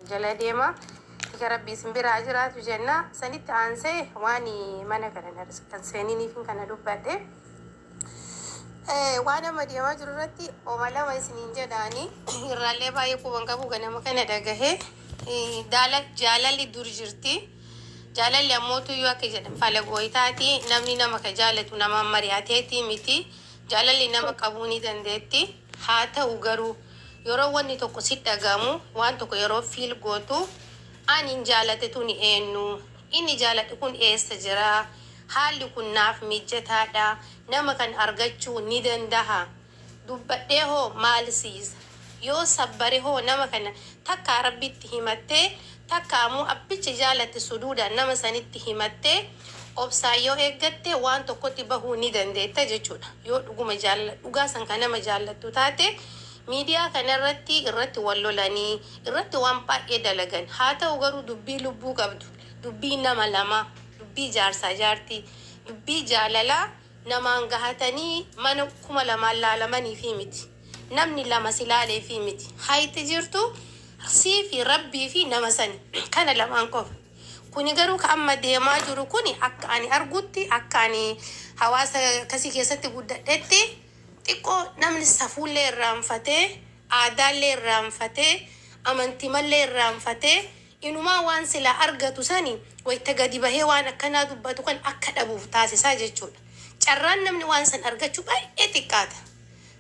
Jala deema. Tika Rabbii isin bira haa jiraatu jenna. Sanitti aansee waan mana kana kan seeniniifin kana dubbadhe. Waan amma deemaa jiru irratti oma lama isiniin jedhaani irraallee baay'ee quban qabu ganama kana dhagahee jaalalli dur jirti. Jaalalli ammoo tuyyuu akka jedhan falagooyitaati. Namni nama ka jaalatu nama mari'ateetii miti. Jaalalli nama qabuu ni dandeetti. Haa ta'u garuu yeroo wanni tokko si dhagahamu, waan tokko yeroo feel gootu, ani hin jaalate tuni eenyu? Inni jaaladhe kun eessa jira? Haalli kun naaf mijjataadha? Nama kan argachuu ni dandaha? Dubbadhee hoo maal siisa? Yoo sabbare hoo nama kana takkaa Rabbitti himattee, takkaa ammoo abbicha jaalatte suduudaan nama sanitti himattee obsaan yoo eeggatte waan tokkotti bahuu ni dandeetta jechuudha. Yoo dhuguma jaalala dhugaa san kan nama jaallattu taate, miidiyaa kana irratti irratti wal lolanii irratti waan baay'ee dalagan. Haa ta'u garuu dubbii lubbuu qabdu, dubbii nama lamaa, dubbii jaarsaa jaartii, dubbii jaalalaa namaan gahatanii mana 2000n laalamaniifii miti. Namni lama si laaleefii miti. Hayti jirtu sii fi Rabbii fi nama sani. Kana lamaan qofa. Kuni garuu ka amma deemaa jiru kuni akka ani argutti, akka ani hawaasa akkasii keessatti guddadhetti, xiqqoo namni safuullee irraanfatee, aadaallee irraanfatee, amantimallee irraanfatee, inumaa waan silaa argatu sani wayta gadi bahee waan akkanaa dubbatu kan akka dhabuuf taasisaa jechuudha. Carraan namni waan san argachuu baay'ee xiqqaata.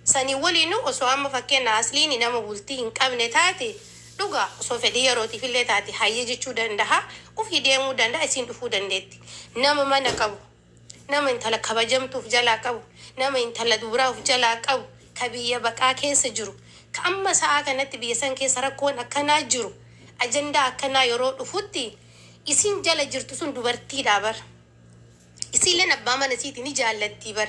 Sanii waliinuu osoo amma fakkeenya Asliini nama bultii hin qabne taate, dhugaa osoo fedhii yerootiifillee taate hayyee jechuu dandaha, ufii deemuu danda'a, isiin dhufuu dandeetti. Nama mana qabu, nama intala kabajamtuu uf jalaa qabu, nama intala dubraa uf jalaa qabu, ka biyya baqaa keessa jiru, ka amma sa'aa kanatti biyya san keessa rakkoon akkanaa jiru, ajandaa akkanaa yeroo dhufutti isiin jala jirtu sun dubartiidhaa bar. Isiilleen abbaa mana isiiti ni jaallattii bar.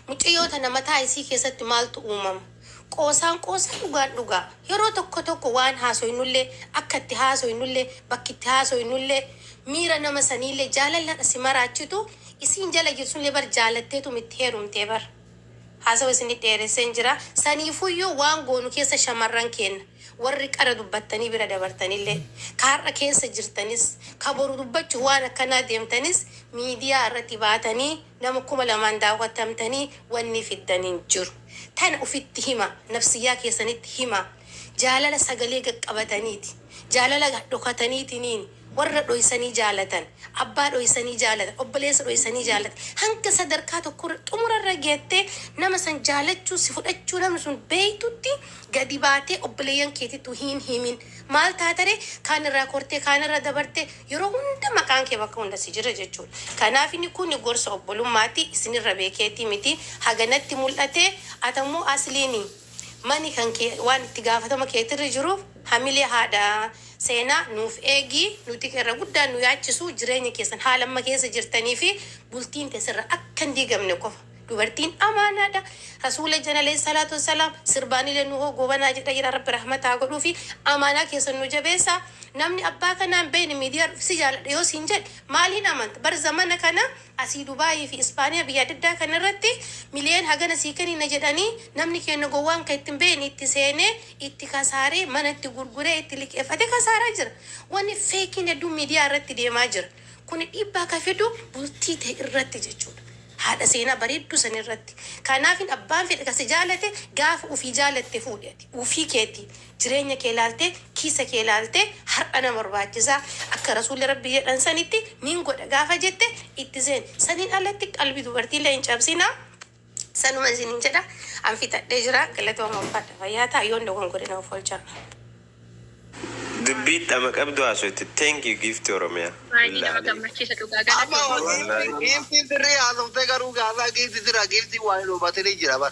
Mucayyoo tana mataa isii keessatti maaltu uumama? Qoosaan qoosaa, dhugaan dhugaa. Yeroo tokko tokko waan haasoynullee, akka itti haasoynullee, bakki itti haasoynullee, miira nama saniillee jaalala si maraachitu isiin jala jirtu sunillee bar jaalatteetum itti heerumtee bar. Haasawa isinitti dheeresseen jira. Saniifuyyuu waan goonu keessa shamarran keenna warri qara dubbattanii bira dabartanillee, ka har'a keessa jirtanis, ka boru dubbachuuf waan akkanaa deemtanis, miidiyaa irratti baatanii nama 2000n daawwatamtanii wanni fiddan hin jiru. Tana ufitti himaa, nafsiyyaa keessanitti himaa. Jaalala sagalee gaqqabataniiti. Jaalala dhokataniitiniin warra dhoysanii jaalatan, abbaa dhoysanii jaalatan, obboleessa dhoysanii jaalatan, hanga sadarkaa tokkorra xumurarra geettee nama san jaalachuu si fudhachuu namni sun beeytutti gadi baatee obboleeyyan keetittu hin himin. Maal taatare? Kaan irraa kortee, kaan irra dabartee, yeroo hunda maqaan kee bakka hunda si jira jechuudha. Kanaaf inni kun gorsa obbolummaati, isinirra beekeetii miti. Haganatti mul'ate atammoo Asliini. Mani kan kee waan itti gaafatama keetirra jiruuf hamilee haadha seenaa nuuf eegi. Nuti irra guddaan nu yaachisu jireenya keessan haala amma keessa jirtanii fi bultiin teessirra akka hin diigamne qofa. Dubartiin amaanaadha. Rasuula jana alayhi salaatu wassalaam sirbaanilee nu hoo goobanaa jedha jira. Rabbi rahmataa godhuu fi amaanaa keessan nu jabeessa. Namni abbaa kanaan beeyne miidiyaa dhufi si jaaladha yoo siin jedhe maaliin amanta? Bar zamana kana asii Dubaayii fi Ispaaniyaa biyya adda addaa kana irratti miliyoon hagana sii kennina jedhanii namni keenya gowwaan kan itti hin beekne itti seenee itti kasaaree, mana itti gurguree, itti liqeeffatee kasaaraa jira. Wanni feekiin hedduun miidiyaa irratti deemaa jira. Kuni dhiibbaa kan fidu bultii ta'e irratti jechuudha. Haadha seenaa bareedduu san irratti. Kanaafin abbaan fedhe kan si jaalate gaafa ufii jaalatte fuudhi ati. Ufii keetii. Jireenya kee laaltee, kiisa kee laaltee, har'a na barbaachisa, akka Rasuulli Rabbii jedhan sanitti nin godha gaafa jette itti seeni. Saniin alatti qalbii dubartiillee hin cabsinaa. Sanuma isiniin jedha. An fixadhee jira. Galatooma, ulfaadha, fayyaa ta'a. Yoon dogongore na of oolchaa. Dubbii dhama qabdu haasofte, thank you giifti Oromiyaa. Baay'ee Billaa nama alayk. gammachiisa dhugaa. Amma Galatoomi. Wallahi. Giiftiin sirrii haasoftee, garuu gaasaa giifti sirraa giiftiin waa hin hubatini jira bar.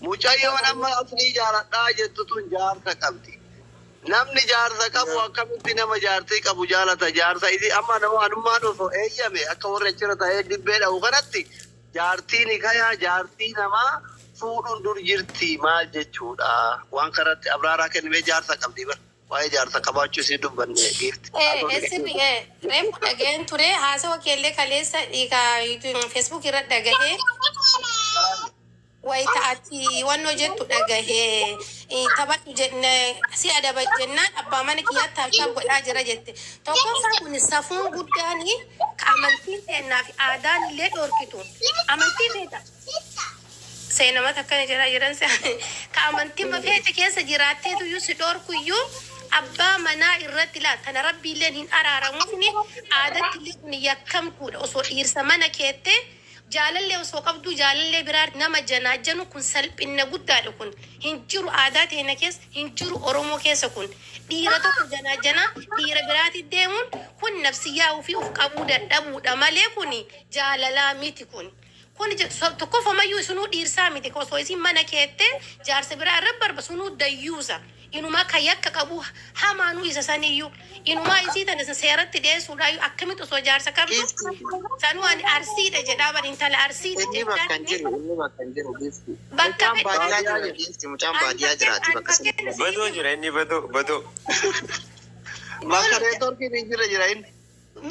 Mucayyoon amma Aslii jaaladhaa jettu tun jaarsa qabdi. Namni jaarsa qabu akkamitti nama jaartii qabu jaalata? Jaarsa isii amma nama anummaan osoo eeyyame akka warri achirra ta'ee dibbee dha'u kanatti jaartii nikayaa jaartii namaa fuudhuun dur jirti maal jechuudha? Waan kanatti abraaraa kennimee jaarsa qabdi bar. Waa'ee jaarsa qabaachuu isii dubbanne giifti. Sirri reefu dhaga'een ture haasawa keellee kaleessa Facebook irra dhagahee. Wayita ati wannoo jettu dhagahee taphadhu jenne si adaba jennaan abbaa mana kiyyaa taaptaap godhaa jira jette. Tokkoffaa kun safuun guddaan ka amantiin teennaa fi aadaan illee dhorkitu. Amantii feeta. Seenamata akkana jedhaa jiran ka amantiin feete keessa jiraatteetu iyyuu si dhorku iyyuu abbaa manaa irratti laal tana rabbiilleen hin araaramuufni aadatti illee kun yakkamtuudha osoo dhiirsa mana keettee jaalallee osoo qabduu jaalallee biraa nama janaajjanu kun salphinna guddaadha. Kun hin jiru aadaa teenya keessa, hin jiru Oromoo keessa. Kun dhiira tokko janaajjanaa dhiira biraatti deemuun kun nafsiyyaa ofii of qabuu dadhabuudha malee kun jaalalaa miti. Kun tokkoffamayyuu isinuu dhiirsaa miti. Osoo isin mana keettee jaarsa biraa irra barba sunuu dayyuusa inumaa kan yakka qabu hamaanuu isa saniyyuu inumaa isii tana isa seeratti dhiyeessuudhaayyuu akkamitti osoo jaarsa qabdu sanuu ani Arsiidha jedhaa bar intala Arsiidha Inni bakka hin jechaan jiru, inni bakka hin jiru, giifti. Bakka Mucaan baadiyyaa jira, giifti. Mucaan baadiyyaa jiraati bakka sana. Badoo jira inni, badoo badoo. Bakka neetworkiin hin jirre jira inni.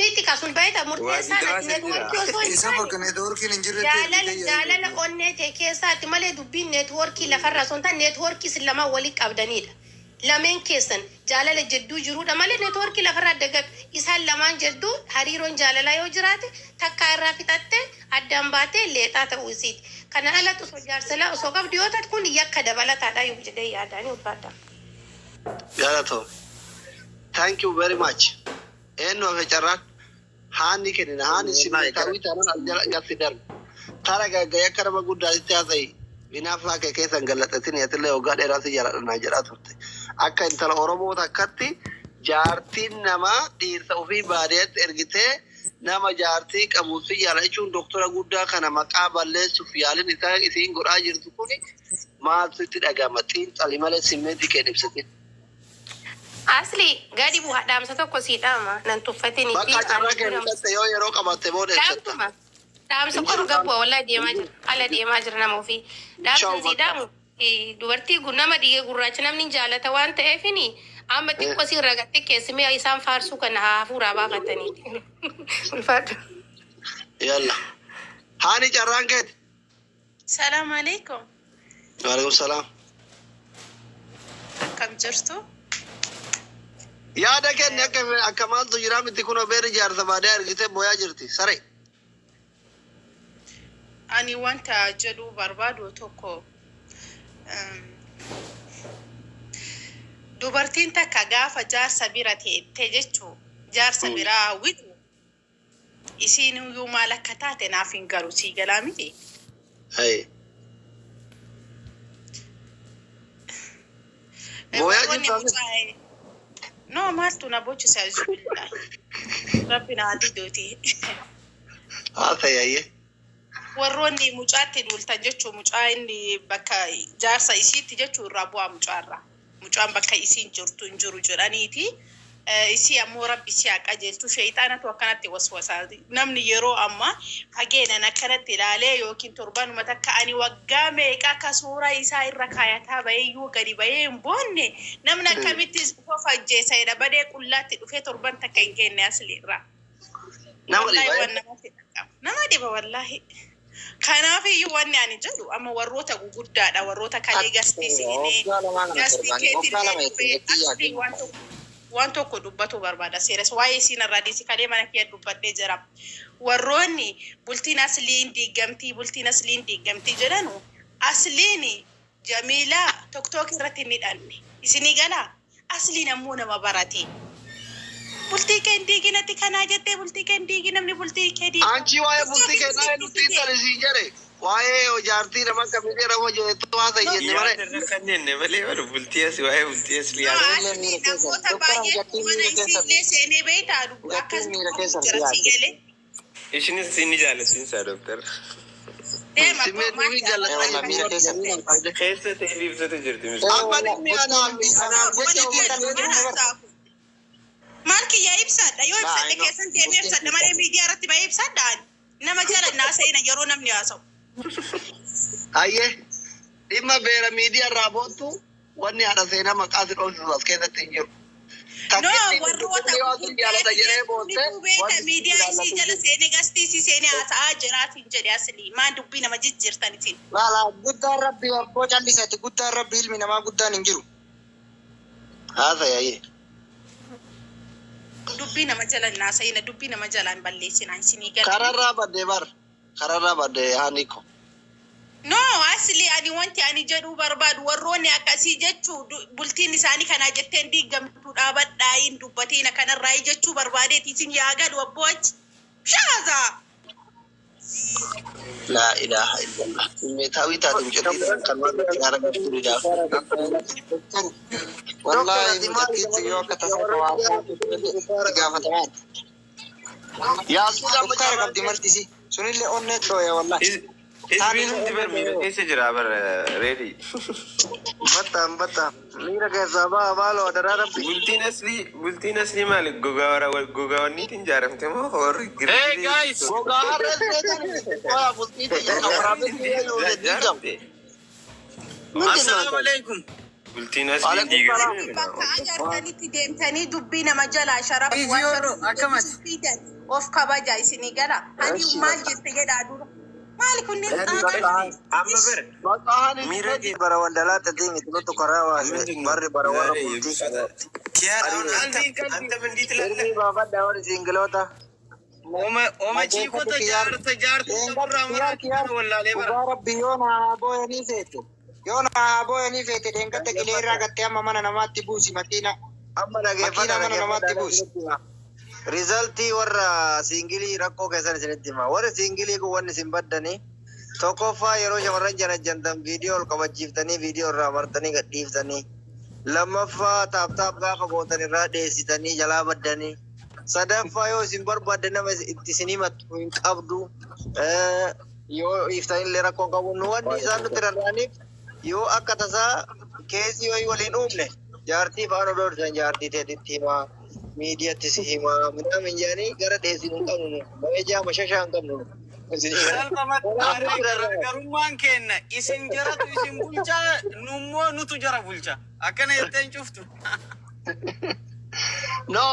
Miti kasun beekta murteessaan Waa ati neetworkii osoo hin Isa taane bakka neetworkiin hin jirretti jaalala ergitee jaalala onnee ta'e keessaatti malee dubbiin neetworkii lafarraa osoo hin taane neetworkii isin lamaan waliin qabdanidha. Lameen keessan jaalala jidduu jirudha malee neetworkii lafarraa dagat isaan lamaan jidduu hariiroon jaalalaa yoo jiraate takkaa irraa fixatte addaan baatee leexaa ta'uu isiiti. Kana alatti osoo jaarsalaa osoo qabdu yoo taate kun yakka dabalataadha yoo jedhee yaadanii ulfaadha. Galatoo. Thank you very much. Eenyu hafe carraan? Haanni kennina. Haanni simmitaawii taanaan as jala gatti darbu. Tara gaggayee akka nama guddaatitti haasa'i. Binaaf kee keessan gallaxatin atillee waggaa dheeraa si jaaladha jedhaa turte. Akka intala Oromoo takkatti jaartiin namaa dhiirsa ofii baadiyyaatti ergitee nama jaartii qabu si jaala jechuun doktora guddaa kana maqaa balleessuuf yaaliin isaa isiin godhaa jirtu kuni maaltu itti dhagama? Xiinxali malee simmeetii kee ibsatin. Asli gadi bu'aa dhaamsa tokko sii dhaama nan tuffatini. Bakka carraa kee fixatte yoo yeroo qabatte booda ibsatta. Dhaamsuma. Dhaamsa qofa gabbu'a wallahi deemaa jira. Ala deemaa jira nama ofii. Dhaamsa sii dhaamu dubartii nama dhiiga gurraacha namni hin jaalata waan ta'eefini amma xiqqoo si irra xiqqeessimee isaan faarsuu kana haa hafuuraa baafataniiti. Ulfaadhu. Yalla. Haani, carraan keeti. Salaam alaikum. Waalaikum salaam. Akkam jirtu? Yaada kenni. Akka maaltu jira miti kun beerri jaarsa baadiyyaa ergitee booyaa jirti. Saree. Ani wanta jedhuu barbaadu tokko, dubartiin takka gaafa jaarsa bira teette jechuu jaarsa biraa hawwitu isiin iyyuu maal akka taate naaf hin galu, sii galaa miti. Hey. Booyaa Warroonni jirtaa? Mucaa no maaltu na bochisa, azubillah. Rabbi na didooti. Haasa'e. Warroonni mucaatti duultan jechuun mucaa inni bakka jaarsa isiitti jechuun irraa bu'aa mucaarraa. Mucaan bakka isiin jirtu hin jiru jedhaniiti. Isii ammoo rabbi si haa qajeelchu, sheexaanatu akkanatti waswasaa. Namni yeroo ammaa fageenan akkanatti ilaalee yookiin torbanuma takka ani waggaa meeqa akka suuraa isaa irra kaayataa baheeyyuu gadi bahee hin boonne namni akkamitti of ajjeesa jedha badee qullaatti dhufee torban takka hin kenne asliirraa. Nama Wallaahi dhiba. waan namatti dhaga'amu. Nama dhiba wallaahi. Kanaaf iyyuu wanni ani jedhu amma warroota guguddaadha, warroota kalee gastii seenee Waggaa lamaa kana gastii torbanii waggaa lama keetillee itti dhufee jetti asii yaadde. waan tokko dubbatu barbaada. Seeras waa'ee isiin irraa dhiisi, kalee mana kiyya dubbadhee jira. Warroonni bultiin asliin diigamtii, bultiin asliin diigamtii jedhanu, asliin Jamiilaa TikTok irratti hin hidhanne. Isinii galaa? Asliin ammoo nama barate. Bultii kee hin diiginatti kanaa jettee bultii kee hin diigin, namni bultii kee diigu. Anchi waa'ee bultii kennaa nutti intala siin jedhe. Waa'ee jaartii nama akkamii nama jettu haasa'e jenne malee. Yaada irra kanneen malee bara bultii asii waa'ee bultii asii No, yaada. Illee asli miira keessa. namoota Doktora baay'eetu mucattiin mana miira keessa. isiillee seenee beektaa akkas Mucattiin miira keessa jira si yaadde. galee. Ishinis ni jaalattiin isaa doktor. Deema Simmee maal durii jaalladha Wallah miira keessa. Keessa ta'ee ibsatu jirti miskiin. Amma dhimmi anaaf jecha Maal kiyya ibsadha? Yoo ibsadhe keessan deemee ibsadha malee miidiyaa irratti bahee ibsadha ani. Nama jala naasa'ina yeroo namni haasa'u. Hayyee, dhimma beera miidiyaa irraa boontu wanni haadha seenaa maqaa si dhoofsisu as keessatti hin jiru. No. Takkitti Warroota Yoo asii jaalata jedhee boosse gurguddaa miidiyaa isii jala seenee gastii isii seenee haasa'aa jiraatiin jedhe asli. Maan dubbii nama jijjiirtan isin. Laala guddaan rabbi abboo callisati guddaan rabbi ilmi namaa guddaan hin jiru. Haasa yaa'ee. Dubbii nama jala hin haasa'ina, dubbii nama jala hin balleessina isinii gala. Kararraa badde bar. Kararraa badde haaniko. No, asli ani wanti ani jedhuu barbaadu warroonni akkasii jechuu bultiin isaanii kanaa jetteen diigamtuu dhaabadhaa hin dubbatiin kanarraa jechuu barbaadeeti isin yaa galu abboo achi. Shaaza! Laa ilaaha illallah. Meetaawii taate mucattii kan waan argachuu didaa. Wallaahi mucattiitti yoo akka tasa itti gaafatamaadha. Yaasuu gaafa Sukkaara qabdi marti isii. Sunillee onnee dhooya wallaahi. Hizbiin hundi bar miira keessa jira bar reedi. Battaan battaan miira keessaa ba'a maaloo adaraa rabbi. Bultiin aslii maali gogaawwanniitiin ijaaramte moo warri Hey guys, Gogaa harrees beekani. Waa bultii xiyya waraabessi diigamu. Ijaaramte. Assalamu alaikum. Bultiin aslii Waalaikum salaam. diigamte. Bakka agartanitti deemtanii dubbii nama jalaa sharafa Ijoollo akkamati? of kabaja isinii gala. Ani maal jette jedhaa dura. Maali kunneen xaaxaa? Amma bar Maqaan miira keessa. Bara waldalaa tatee miti nutu karaa baase barri bara warra bultii. Kiyaar አንተ እንዴት ትላለህ? Ilmi baafadhaa warri siingiloota. Oma chiikota jaarta jaarta saburraa mara wallaalee bara. Dhugaa rabbi yoo naa booyanii feete. Yoo naa booyanii feete dheengadda qilee irraa gattee amma mana namaatti buusi makiina. Amma Makiina mana namaatti buusi. Rizaltii warra siingilii rakkoo keessan isinitti hima. Warri siingilii kun wanni isin baddanii tokkoffaa yeroo shamarran janajjantan viidiyoo ol qabachiiftanii viidiyoo irraa martanii gadhiiftanii lammaffaa tap tap gaafa gootan irraa dheessitanii jalaa baddanii sadaffaa yoo isin barbaadde nama itti isin himattu hin qabdu yoo dhiiftanillee rakkoo hin qabu. Nu wanni isaan nutti rarra'aniif yoo akka tasaa keessi wayii waliin uumne jaartii faana dhoorsan jaartii teetitti himaa miidiyaatti si himaa midhaan jedhanii gara dheessinu hin qabnu nu baay'ee mashashaa hin qabnu nu. Salphumatti garaagarummaan kenna isin jaratu isin bulchaa nummoo nutu jara bulcha akkana jetteen cuftu. No,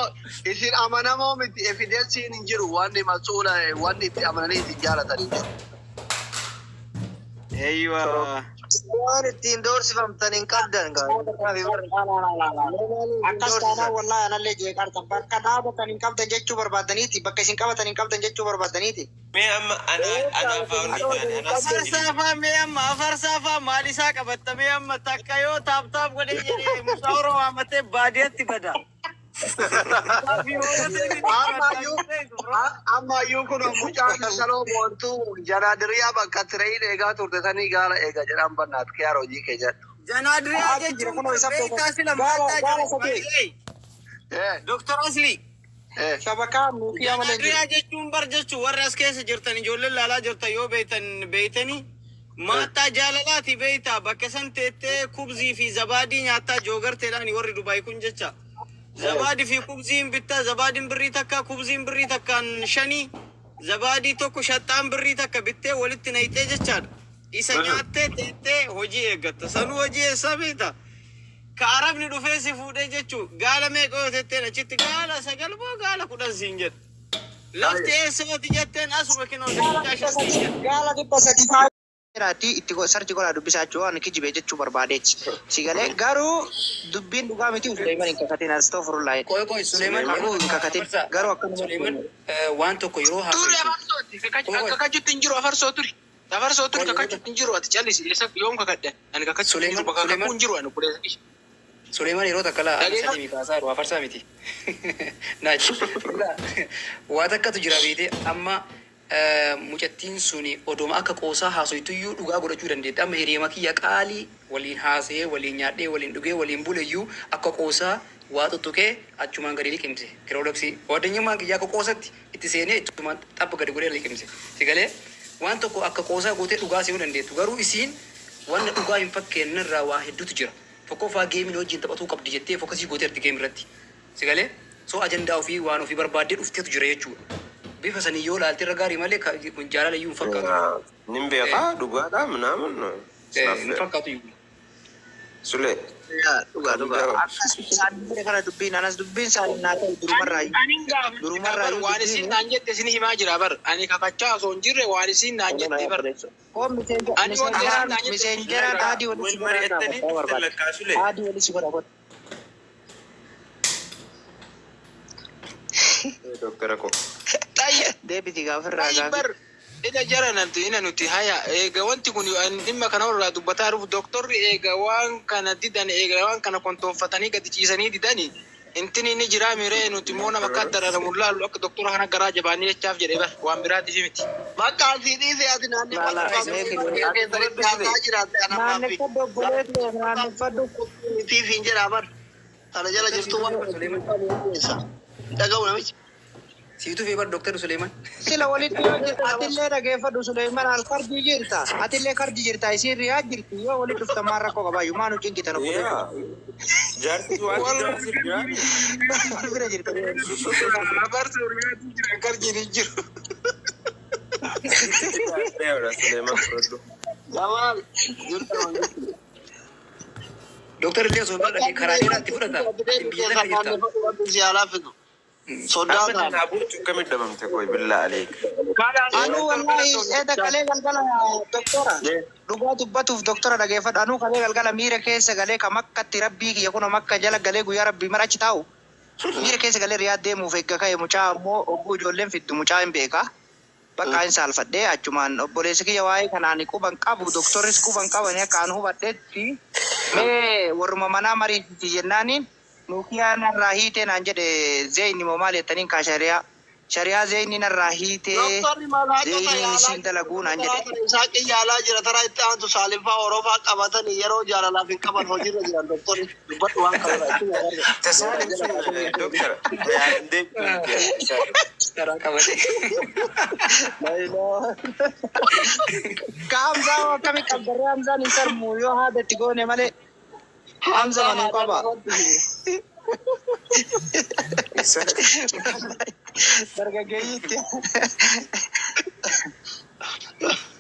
isin amanamoo miti evidensiin hin jiru wanni masuula wanni itti amananii isin jaalatan hin jiru. Eeywa. Waan ittiin doorsifamtan hin qabdan. Akkas taanaan wallaahi anallee jeeqartan bakka dhaabatan hin qabdan jechuu barbaadaniiti bakka isin qabatan hin qabdan jechuu barbaadaniiti. Mee amma anaaf haa hundi taane anaaf Afarsaa faa mee amma afarsaa faa maal isaa qabatta mee amma takka yoo tap tap godhee jedhee mucaa Oromoo hammatee baadiyyaatti bada. Ammayyuu kun mucaan saloo moontuu janaadiriyaa bakka tireeyin eegaa turte sanii gaala eega jedhan bannaat kiyaar hojii kee jedhu. Janaadiriyaa Jira jechuun kunoo isa beektaa sila gaala maattaa gaala jiru. sadee Doktor Asli. shabakaa nuukiyaa malee hin jiru. Janaadiriyaa jechuun bar jechuun warra as keessa jirtan ijoolleen laalaa jirtan yoo beektan beeytanii maattaa jaalalaati beeytaa bakka san teettee kubzii fi zabaadii nyaattaa joogarteedhaan warri Dubaay kun jecha. Zabaadii fi kubziin bittaa zabaadiin birrii takka kubziin birrii takkaan shanii zabaadii tokko shaxxaan birrii takka bittee walitti nayxee jechaadha. Isa nyaattee teettee hojii eeggatta. Sanuu hojii eessaa beekta? Ka arabni dhufee si fuudhee jechuu gaala meeqa yoo tetteen achitti gaala 9 moo gaala 10 siin jedha. Lafti eessatti jetteen asuma kinoo daqiiqaa 5 siin jedha. Gaala 300 faa. Raati itti search godhaa dubbisaa jechuu waan kijibee jechuu barbaadeechi. Si galee garuu dubbiin dhugaa miti Suleeman hin kakatin astoofurullaa. Qoy qoy Suleeman Kakuu hin kakatin garuu akkanuma. Suleeman waan tokko yeroo Turi haasoftu afarsooti. Kakachuutti hin jiru afarsoo turi. Afarsoo turi kakachuutti hin jiru ati callisi. Eessa yoom kakadde? Ani kakachuutti hin jiru bakka kakuu hin jiru ani obboleessa. Suleeman yeroo takka laa Dhageessa? sadii kaasaa jiru afarsaa miti. Naachi. Waa takkatu jira beekte amma mucattiin suni odoma akka qoosaa haasoytuyyuu dhugaa godhachuu dandeetti. Amma hiriima kiyya qaalii waliin haasa'ee waliin nyaadhee waliin dhugee waliin buleyyuu akka qoosaa waa tuttuqee achumaan gadi liqimse. Kirooloksii waddanyummaan kiyya akka qoosatti itti seenee achumaan xabba gadi godhee liqimse. Si galee waan tokko akka qoosaa gootee dhugaa seenuu dandeettu. Garuu isiin wanna dhugaa hin fakkeenye irraa waa hedduutu jira. Tokkoffaa gameiin wajjin taphatuu qabdi jettee focusii gooteerti game irratti. Si galee so ajandaa ofii waan ofii barbaaddee dhufteetu jira jechuudha. Bifa sanii yoo laalte irra gaarii malee kun jaalala iyyuu hin fakkaatu. Nin beekaa dhugaadhaa ምናምን ነው. Hin fakkaatu iyyuu. Sule. Yaa, dhugaa dhugaa. Akkas isaan bira kana dubbiin anas dubbiin isaanii naa ta'u durumarraayyuu. Ani gaafadha bar Durumarraayyuu waan isin dubbiin. naan jette isin himaa jira bar. Ani kakachaa osoo hin jirre waan isin naan jette bar. Koo Ani wanti isin naan jette isin himaa miseenjeraan jira. aadii walitti Wal si godhaa mari'attanii gaafadhaa dhuftan barbaade. lakkaa Sule. Aadii walitti si godhaa godha. Doktara koo. Xayya Deebiti gaafirraa xayyi gaafi. bar ina jara namti ina nuti haya eega wanti kun dhimma kana irraa dubbataa dhufu doktorri eega waan kana didan eega waan kana kontoonfatanii gadi ciisanii didani intini ni jiraa miree nuti immoo nama akka dararamu laallu akka doktora kana garaa jabaanii jechaaf jedhe bar waan biraatiif miti. Bakka asii dhiise ati naannoo Laala bakka keessatti haasaa jiraatte ana maaffi. Naanneffadhu obboleetti naanneffadhu. Mitiif hin jedhaa bar. Kana jala jirtu waan keessa. Dhaga'u namichi. Siitu fi bar Dooktar Suleeman. Sila walitti yoo jirta atillee dhageeffadhu Suleeman al kardii jirta. Atillee kardii jirta isiin riyaa jirti yoo walitti dhuftan maal rakkoo qabaayyuu maa nu cinqitan obboleetti. Yaa. Jaarsi waan jaarsi jira. Wal bira jirta. Bar suuriyaatiin jiran karjiin hin jiru. Suleeman fudhadhu. Jamaal jirtu waan jirtu. Dooktar illee osoo bira dhaqee karaa dheeraatti fudhata. Atiin biyya takka jirta. Siyaalaa fidu. Sodaa Amma ta'a. tanaa bulchu akkamitti dhabamte koo billaa aleek. Anuu wallahi eeda kalee galgala doktora dhugaa dubbatuuf doktora dhageeffadhu anuu kalee galgala miira keessa galee ka makkatti rabbii kiyya kun makka jala galee guyyaa rabbii mara achi taa'u miira keessa galee riyaa deemuuf eegga ka'e mucaa ammoo ogguu ijoolleen fiddu mucaa hin beeka. Bakka hin saalfadhee achumaan obboleessi kiyya waa'ee kanaan quban qabu doktorris quban qabani akka an hubadhetti mee warruma manaa mariisiti jennaaniin nuukiyaa narraa hiitee naan jedhe zeeyni moo maal jettaniin kaa shariyaa shariyaa zeeyni narraa hiitee Doktorri malaaqota zeeyniin yaalaa isiin dalaguu naan jedhe. Isaaqi yaalaa jira taraa itti aantu saalinfaa orofaa qabatanii yeroo jaalalaaf hin qaban hojiirra jiran doktorri dubbadhu waan qabudha. Tasaalim sun doktara. Yaalan deemtu. Karaa qabate. Ka Hamzaa hoo akkami qabdarree Hamzaan hin sarmu yoo haada itti goone malee Hamza manuu qaba. Dargaggeeyyiitti.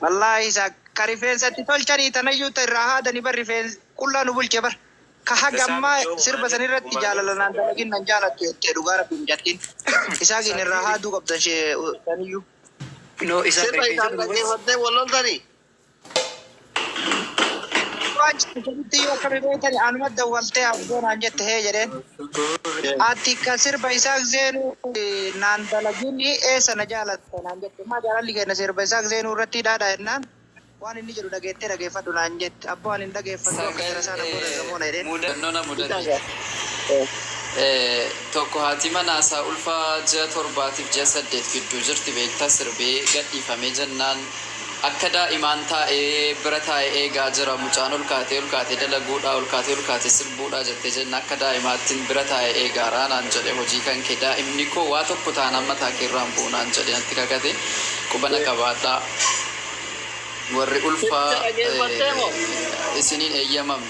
Wallaahi isa ka rifeensatti tolchanii tanayyuu ta irraa haadanii bar rifeensa qullaa nu bulche bar. Ka haga ammaa sirba san irratti jaalala naan dalagin nan jaalattu jettee dhugaa rabbiin jettiin. Isaakin irraa haaduu qabdan shee taniyyuu. No isa Sirba rifeensa isaan duubas. dhaggeeffattee wal loltanii. Waan jirtu yoo akkami beekani anuma dawwaltee abdoo naan jette hee jedheen. Ati ka sirba Isaaq Zeenuu naan dalagin eessa na jaalatta naan jette. Maa jaalalli kenna sirba Isaaq Zeenuu irratti hidhaadha jennaan waan inni jedhu dhageettee dhageeffadhu naan jette. Abboo ani hin dhageeffadhu akka jara isaa namoota gamoona jedheen. Mudannoo na mudate. Tokko haati manaasaa ulfaa ji'a 7tiif ji'a 8 gidduu jirti beektaa sirbee gadhiifamee jennaan akka daa'imaan taa'ee bira taa'ee eegaa jira mucaan ol kaatee ol kaatee dalaguudha ol kaatee ol kaatee sirbuudha jettee jenna akka daa'imaattiin bira taa'ee eegaaraa naan jedhe hojii kan kee daa'imni koo waa tokko taanaan mataa kee irraan bu'u naan jedhe natti kakate qubana qabaadhaa warri ulfaa Sirba dhaggeeffattee moo? isiniin eeyyamame.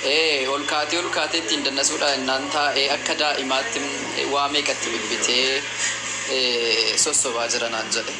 Ee ol kaatee ol kaatee ittiin dannasuudha jennaan taa'ee akka daa'imaatti waa meeqatti bibbitee sossobaa jira naan jedhe.